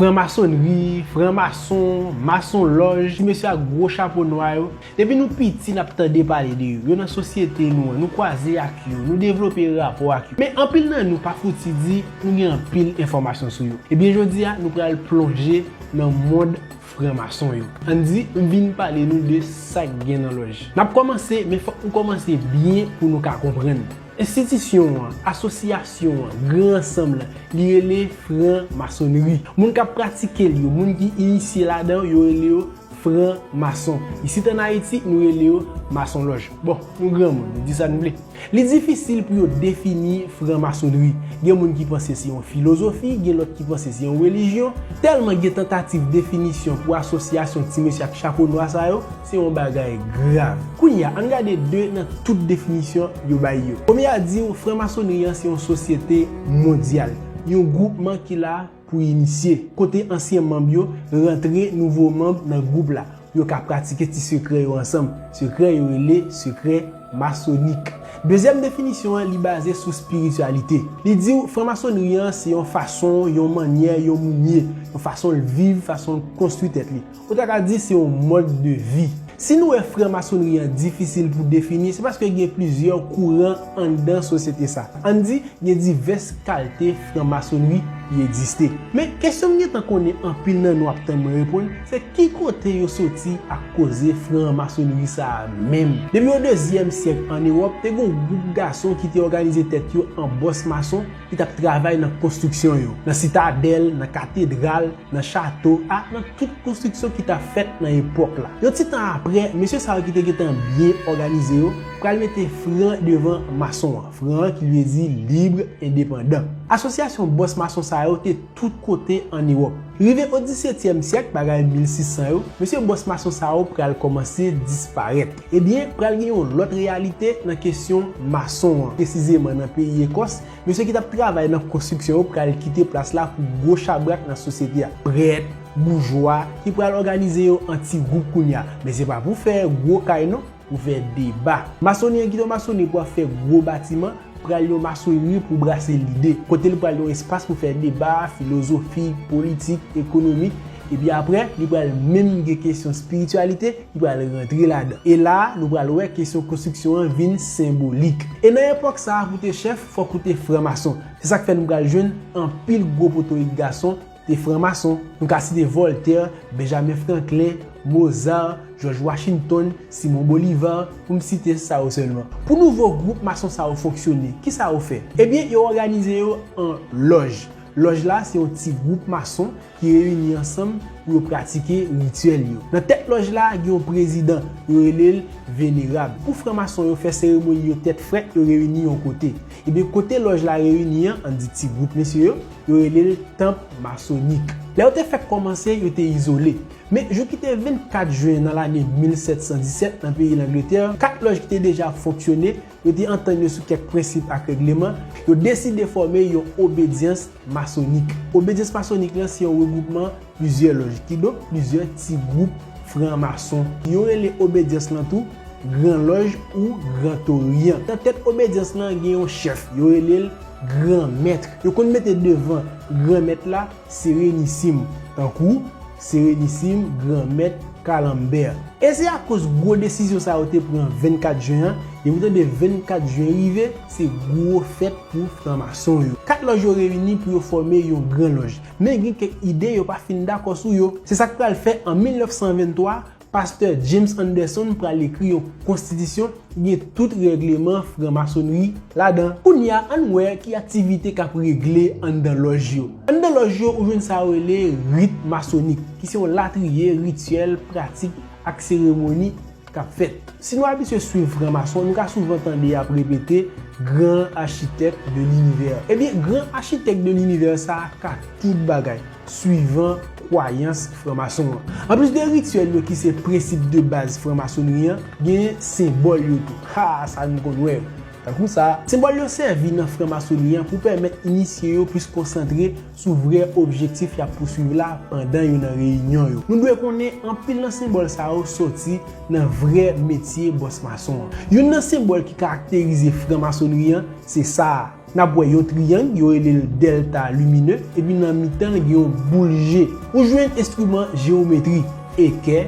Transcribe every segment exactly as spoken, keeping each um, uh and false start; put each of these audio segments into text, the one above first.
Franmasonri, franmason, masonlòj, ti mesye ak gwo chapo nwa yo, depi nou piti n ap tande pale de yo. Yo nan sosyete nou an, nou kwaze ak yo, nou devlope rapò ak yo. Men anpil nan nou pa fouti di nou gen anpil enfòmasyon sou yo. Ebyen jodi a, nou pral plonje nan mond franmason yo. Ann di, m vin pale nou de sa k gen nan lòj. N ap kòmanse, men fòk nou kòmanse byen pou nou ka konprann. Enstitisyon an, asosyasyon an, gran ansanm lan, li rele franmasonri. Moun k ap pratike l yo, moun ki inisye ladan yo, yo rele yo franmason. Isit ann Ayiti, nou rele yo masonlòj. Bon, nou granmoun, nou di sa nou vle. Li difisil pou yo defini franmasonri. Gen moun ki panse se yon filozofi, gen lòt ki panse se yon relijyon. Tèlman gen tantativ definisyon pou asosyasyon ti mesye ak chapo nwa sa yo, se yon bagay grav. Kounye a, ann gade de nan tout definisyon yo bay yo. Premye a di w franmasonri an se yon sosyete mondyal, yon gwoupman ki la pou inisye, kote ansyen manm yo rantre nouvo manm nan gwoup la. Yo ka pratike ti sekrè yo ansanm. Sekrè yo rele sekrè masonik. Dezyèm definisyon an, li baze sou espirityalite. Li di w franmasonri an se yon fason, yon mannyè, yon moun ye, yon fason l viv, fason l konstwi tèt li. Ou ta ka di se yon mòd de vi. Si nou wè franmasonri an difisil pou defini, se paske gen plizyè kouran anndan sosyete sa. Ann di, gen divès kalte franmasonri ki egziste. Men, kesyon m gentan konnen anpil nan nou ap tann mwen reponn, se ki kote yo soti ak koze franmasonri sa a menm? Depi o dezyèm syèk ann Ewòp, te gen yon gwoup gason ki te òganize tèt yo an bòs mason ki t ap travay nan konstriksyon yo, nan sitadèl, nan katedral, nan chato, a nan tout konstriksyon ki t ap fèt nan epòk la. Yon ti tan apre, mesye sa yo ki te gentan byen òganize yo pral mete fran devan mason an, fran an ki vle di lib, endepandan. Asosyasyon bòs mason sa yo te tout kote ann Ewòp. Rive o disetyèm syèk, bagay mil sis san yo, mesye bòs mason sa yo pral kòmanse disparèt. Ebyen, pral gen yon lòt reyalite nan kesyon mason an, presizeman nan peyi Ekòs. Mesye ki t ap travay nan konstriksyon yo pral kite plas la pou gwo chabrak nan sosyete a, prèt, boujwa, ki pral òganize yo an ti gwoup kounye a. Men se pa pou fè gwo kay non, pou fè deba. Masonri an kite w masonri pou ap fè gwo batiman, pral yon masonri pou brase lide, kote l pral yon espas pou fè deba filozofik, politik, ekonomik, epi apre, li pral menm gen kesyon espirityalite ki pral rantre ladan. E la a, nou pral wè kesyon konstriksyon an vin senbolik. E nan epòk sa a, pou te chèf, fòk ou te franmason. Se sa k fè nou pral jwenn anpil gwo potorik gason te franmason. Nou ka site Voltaire, Benjamin Franklin, Mozart, George Washington, Simon Bolivar, pou m site sa yo sèlman. Pou nouvo gwoup mason sa yo fonksyone, kisa yo fè? Ebyen, yo òganize yo an lòj. Lòj la, se yon ti gwoup mason ki reyini ansanm pou yo pratike rityèl yo. Nan tèt lòj la, gen yon prezidan, yo rele l venerab. Pou franmason yo fè seremoni yo tèt frèt, yo reyini yon kote. Ebyen, kote lòj la reyini an, ann di ti gwoup mesye yo, yo rele l tanp masonik. Lè yo te fèk kòmanse, yo te izole. Men, jou ki te vennkat jen nan lane mil sèt san disèt, nan peyi Langletè, kat lòj ki te deja ap fonksyone, yo te antann yo sou kèk prensip ak règleman, yo deside fòme yon obedyans masonik. Obedyans masonik lan se yon regwoupman plizyè lòj, kidonk plizyè ti gwoup franmason. Yo rele obedyans lan tou Gran Lòj ou Gran Toryan. Nan tèt obedyans lan, gen yon chèf, yo rele l Gran Mèt. Yo konn mete devan Gran Mèt la Serenisim, tankou Serenisim Gran Mèt Kalambè. E se akoz gwo desizyon sa yo te pran vennkat jen an, depi w tande vennkat jen rive, se gwo fèt pou franmason yo. Kat lòj yo reyini pou yo fòme yon gran lòj. Men gen kèk ide yo pa fin dakò sou yo. Se sa k pral fè an mil nèf san venntwa, pastè James Anderson pral ekri yon konstitisyon ki gen tout règleman franmasonri ladan. Kounye a, ann wè ki aktivite k ap regle anndan lòj yo. Anndan lòj yo, ou jwenn sa yo rele rit masonik, ki se yon latriye rityèl, pratik ak seremoni k ap fèt. Si nou abitye swiv franmason, nou ka souvan tande y ap repete Grand Architecte de l'Univers. Ebyen, Grand Architecte de l'Univers sa a ka tout bagay, swivan kwayans franmason an. Anplis de rityèl yo ki se prensip de baz franmasonri an, gen senbòl yo tou. Ha, sa nou konn wè. Tankou sa, senbòl yo sèvi nan franmasonri an pou pèmèt inisye yo plis konsantre sou vrè objektif y ap pouswiv la pandan yo nan reyinyon yo. Nou dwe konnen anpil nan senbòl sa yo soti nan vrè metye bòs mason an. Youn nan senbòl ki karakterize franmasonri an, se sa a. N ap wè yon triyang, yo rele l dèlta limine, epi nan mitan l gen yon boul je. Ou jwenn enstriman jewometri, ekè,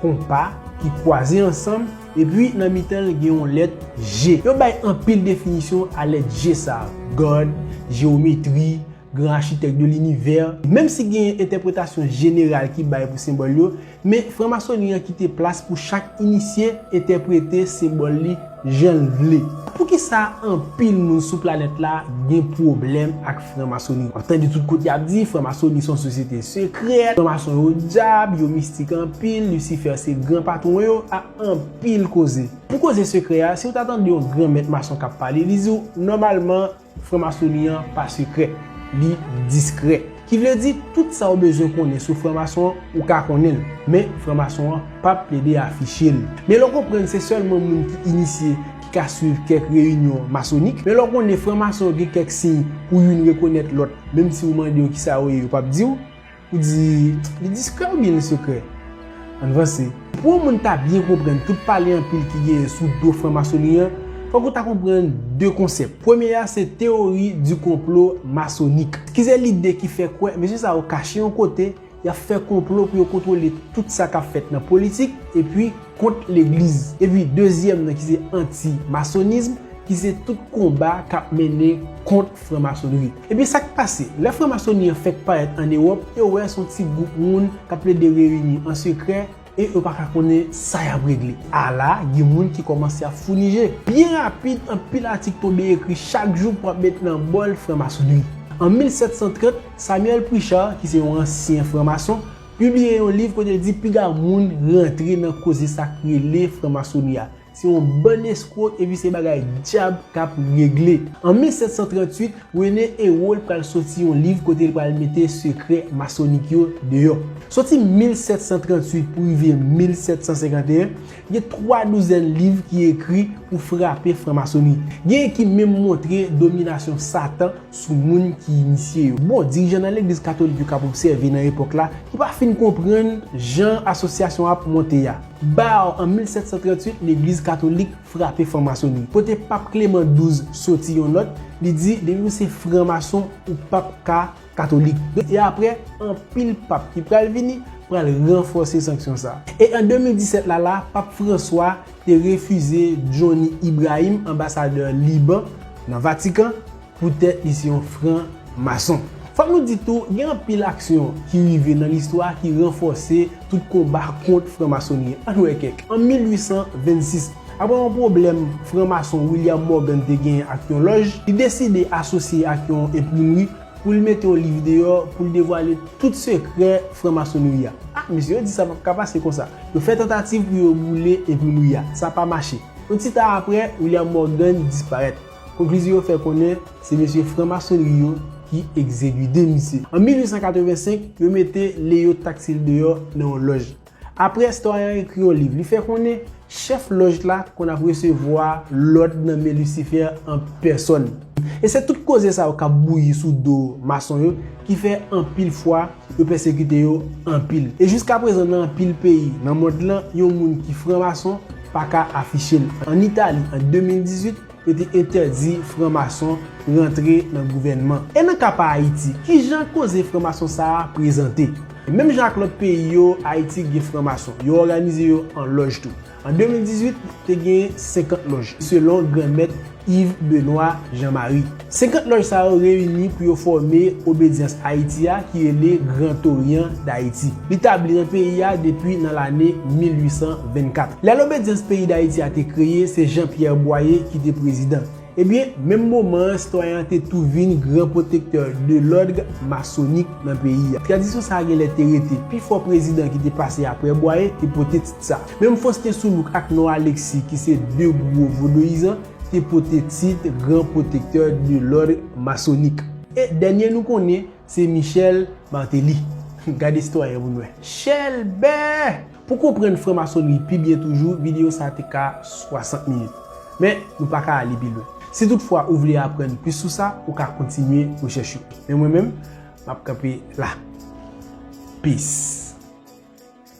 konpa, ki kwaze ansanm, epi nan mitan l gen yon lèt G. Yo bay anpil definisyon a lèt G sa a, God, jewometri, gran achitèk de linivè. Menm si gen entèpretasyon jeneral ki bay pou senbòl yo, men franmasoni an kite plas pou chak inisye entèprete senbòl li jan l vle. Poukisa anpil moun sou planèt la gen pwoblèm ak franmasoni? W ap tande tout kote y ap di franmasoni se yon sosyete sekrè, franmason yo dyab, yo mistik anpil, Lisifè se gran patwon yo, ak anpil koze. Pou koze sekrè a, si w ta tande yon granmèt mason k ap pale, li di w nòmalman franmasoni an pa sekrè, li diskrè. Ki vle di tout sa w bezwen konnen sou franmason an, ou ka konnen l. Men franmason an p ap plede afiche l. Men lè w konprann se sèlman moun ki inisye ki ka swiv kèk reyinyon masonik, men lè w konnen franmason yo gen kèk siy pou youn rekonèt lòt, menm si w mande yo kisa yo ye, yo p ap di w. Ou di, li diskrè oubyen li sekrè? Ann vanse. Pou yon moun ta byen konprann tout pale anpil ki genyen sou do franmasoni an, fòk ou ta konprann de konsèp. Premye a se théorie du complot maçonnique, ki se lide ki fè kwè mesye sa yo kache yon kote, y ap fè konplo pou yo kontwole tout sa k ap fèt nan politik, epi kont legliz. Epi dezyèm nan ki se anti-masonism, ki se tout konba k ap mennen kont franmasonri. Epi sa k pase, lè franmasoni an fèk parèt ann Ewòp, yo wè se yon ti gwoup moun k ap plede reyini an sekrè e yo pa ka konnen sa y ap regle. Ala, gen moun ki kòmanse ap founi je. Byen rapid, anpil atik tonbe ekri chak jou pou ap met nan bòl franmasonri. An mil sèt san trant, Samuel Prichard, ki se yon ansyen franmason, pibliye yon liv kote l di piga moun rantre nan koze sa k rele franmasoni a. Se yon bann eskwòk epi se bagay dyab k ap regle. An mil sèt san tranntuit, René Hérault pral soti yon liv kote l pral mete sekrè masonik yo deyò. Soti mil sèt san tranntuit pou rive mil sèt san senkanteyen, gen twa douzèn liv ki ekri pou frape franmasoni. Genyen ki menm montre dominasyon Satan sou moun ki inisye yo. Bon, dirijan nan legliz katolik yo k ap obsève nan epòk la, ki pa fin konprann jan asosyasyon an ap monte a. Ba an mil sèt san tranntuit, legliz katolik frape franmasoni. Kote pap Kleman douz soti yon nòt, li di, depi w se franmason, ou pap ka katolik. E apre, anpil pap ki pral vini pral ranfòse sanksyon sa. E an de mil disèt la la, pap Franswa te refize Johnny Ibrahim, anbasadè Liban nan Vatikan, poutèt li se yon franmason. Fòk nou di tou, gen anpil aksyon ki rive nan listwa ki ranfòse tout konba kont franmasoni an. Ann wè kèk. An mil uit san vennsis, apre yon pwoblèm franmason William Morgan te genyen ak yon lòj, li deside asosye ak yon enprimri pou l mete yon liv deyò pou l devwale tout sekrè franmasonri a. Ah, mesye, yo di sa p ap ka pase konsa. Yo fè tantativ pou yo boule enprimri a. Sa pa mache. Yon ti tan apre, William Morgan disparèt. Konklizyon yo fè konnen se mesye franmasonri yo ki egzekite misye. An mil uit san katrevensenk, yo mete Leo Taxil deyò nan yon lòj. Apre, istwaryen an ekri yon liv. Li fè konnen chèf lòj la konn ap resevwa lòd nan men Lisifè an pèsòn. E se tout koze sa yo k ap bouyi sou do mason yo ki fè anpil fwa yo pèsekite yo anpil. E jiskaprezan nan anpil peyi nan mond lan, yon moun ki franmason pa ka afiche l. An Itali, an de mil dizuit, yo te entèdi franmason rantre nan gouvènman. E nan ka pa Ayiti, kijan koze franmason sa a prezante? Menm jan ak lòt peyi yo, Ayiti gen franmason. Yo òganize yo an lòj tou. An de mil dizuit, te gen senkant lòj, selon granmèt Yves Benoît Jean-Marie. Senkant lòj sa yo reyini pou yo fòme Obedyans Ayiti a, ki rele Grand Orient d'Haïti. Li tabli nan peyi a depi nan lane mil uit san vennkat. Lè Lobedyans peyi Dayiti a te kreye, se Jean Pierre Boyer ki te prezidan. Ebyen, menm moman an, sitwayen an te tou vin gran pwotektè de lòd masonik nan peyi a. Tradisyon sa a genlè te rete. Pifò prezidan ki te pase apre Boyer te pote tit sa. Menm Faustin Soulouque ak Noir Alexis, ki se de gwo vodouyizan, te pote tit gran pwotektè de lòd masonik. E dènye nou konnen, se Michel Martelly. Gade sitwayen pou n wè. Chèlbè! Pou konprann franmasonri pi byen toujou, videyo sa a te ka swasant minit. Men, nou pa ka ale pi lwen. Si toutfwa ou vle aprann plis sou sa, ou ka kontinye rechèch yo. Men mwen menm, m ap kanpe la. Peace.